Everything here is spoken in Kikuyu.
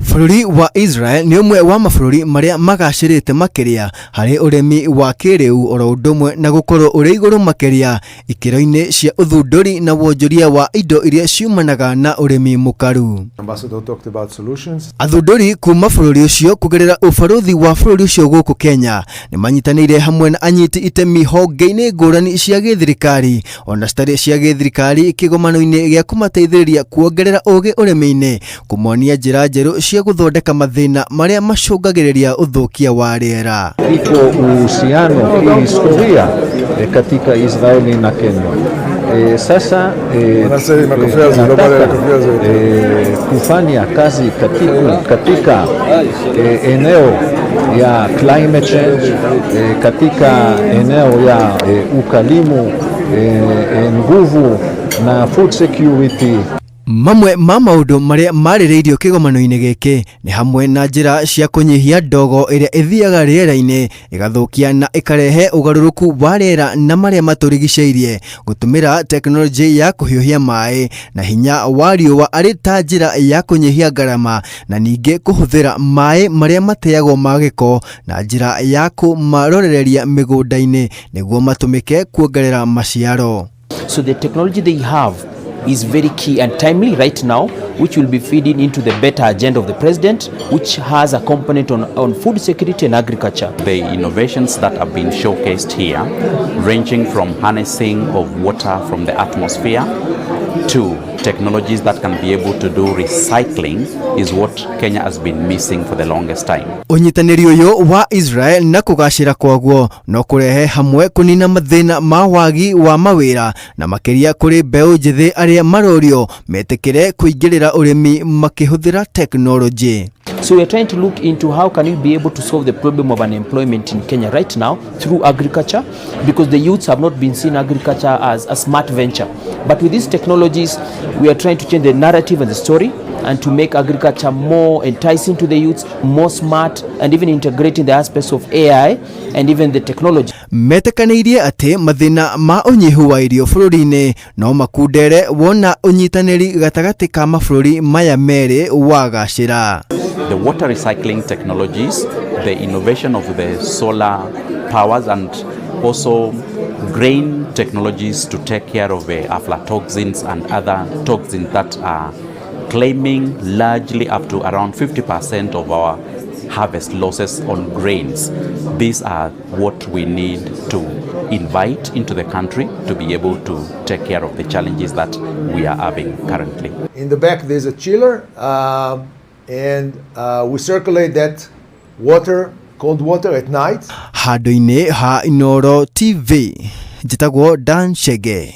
Bũrũri wa Israel nĩ ũmwe wa mabũrũri marĩa magacĩrĩte makĩria harĩ ũrĩmi wa kĩrĩu, oro ũndũ ũmwe na gũkorwo ũrĩ igũrũ makĩria ikĩro-inĩ cia ũthundũri na wonjoria wa indo iria ciumanaga na ũrĩmi mũkaru. Ambassador talked about solutions. Athundũri kuma bũrũri ũcio kũgerera ũbarũthi wa bũrũri ũcio gũkũ Kenya nĩ manyitanĩire hamwe na anyiti itemi honge-inĩ ngũrani cia gĩthirikari ona citarĩ cia gĩthirikari kĩgomano-inĩ gĩa kũmateithĩrĩria kuongerera ũgĩ ũrĩmi-inĩ, kũmonia njĩra njerũ cia gũthondeka mathĩna marĩa macũngagĩrĩria ũthũkia wa rĩera. Iko uhusiano kihistoria katika Israeli na Kenya. Sasa tunataka kufanya kazi katika eneo ya climate change, katika eneo ya ukalimu, nguvu na food security. Mamwe ma maũndũ marĩa marĩrĩirio kĩgomano-inĩ gĩkĩ nĩ hamwe na njĩra cia kũnyihia ndogo ĩrĩa ĩthiaga rĩera-inĩ ĩgathũkia na ĩkarehe ũgarũrũku wa rĩera na marĩa matũrigicĩirie, gũtũmĩra tekinoronjĩ ya kũhiũhia maĩ na hinya wa riũa arĩ ta njĩra ya kũnyihia ngarama, na ningĩ kũhũthĩra maĩ marĩa mateagwo ma gĩko na njĩra ya kũmarorereria mĩgũnda-inĩ nĩguo matũmĩke kuongerera maciaro. So the technology they have is very key and timely right now, which will be feeding into the better agenda of the president, which has a component on food security and agriculture. The innovations that have been showcased here, ranging from harnessing of water from the atmosphere to technologies that can be able to do recycling, is what Kenya has been missing for the longest time. Ũnyitanĩri ũyũ wa Israel na kũgacĩra kwaguo no kũrehe hamwe kũnina mathĩna ma wagi wa mawĩra, na makĩria kũrĩ mbeũ njĩthĩ arĩa marorio metĩkĩre kũingĩrĩra ũrĩmi makĩhũthĩra tekinoronjĩ. So we are trying to look into how can we be able to solve the problem of unemployment in Kenya right now through agriculture, because the youths have not been seeing agriculture as a smart venture. But with these technologies, we are trying to change the narrative and the story and to make agriculture more enticing to the youths, more smart, and even integrating the aspects of AI and even the technology. Metĩkanĩirie atĩ mathĩna ma ũnyihu wa irio bũrũri-inĩ no makundere wona ũnyitanĩri gatagatĩ ka mabũrũri maya merĩ wagacĩra. The water recycling technologies, the innovation of the solar powers, and also grain technologies to take care of the aflatoxins and other toxins that are claiming largely up to around 50% of our harvest losses on grains. These are what we need to invite into the country to be able to take care of the challenges that we are having currently. In the back, there's a chiller, and we circulate that water, cold water at night. Handũ-inĩ ha Inooro TV, njĩtagwo Dan Chege.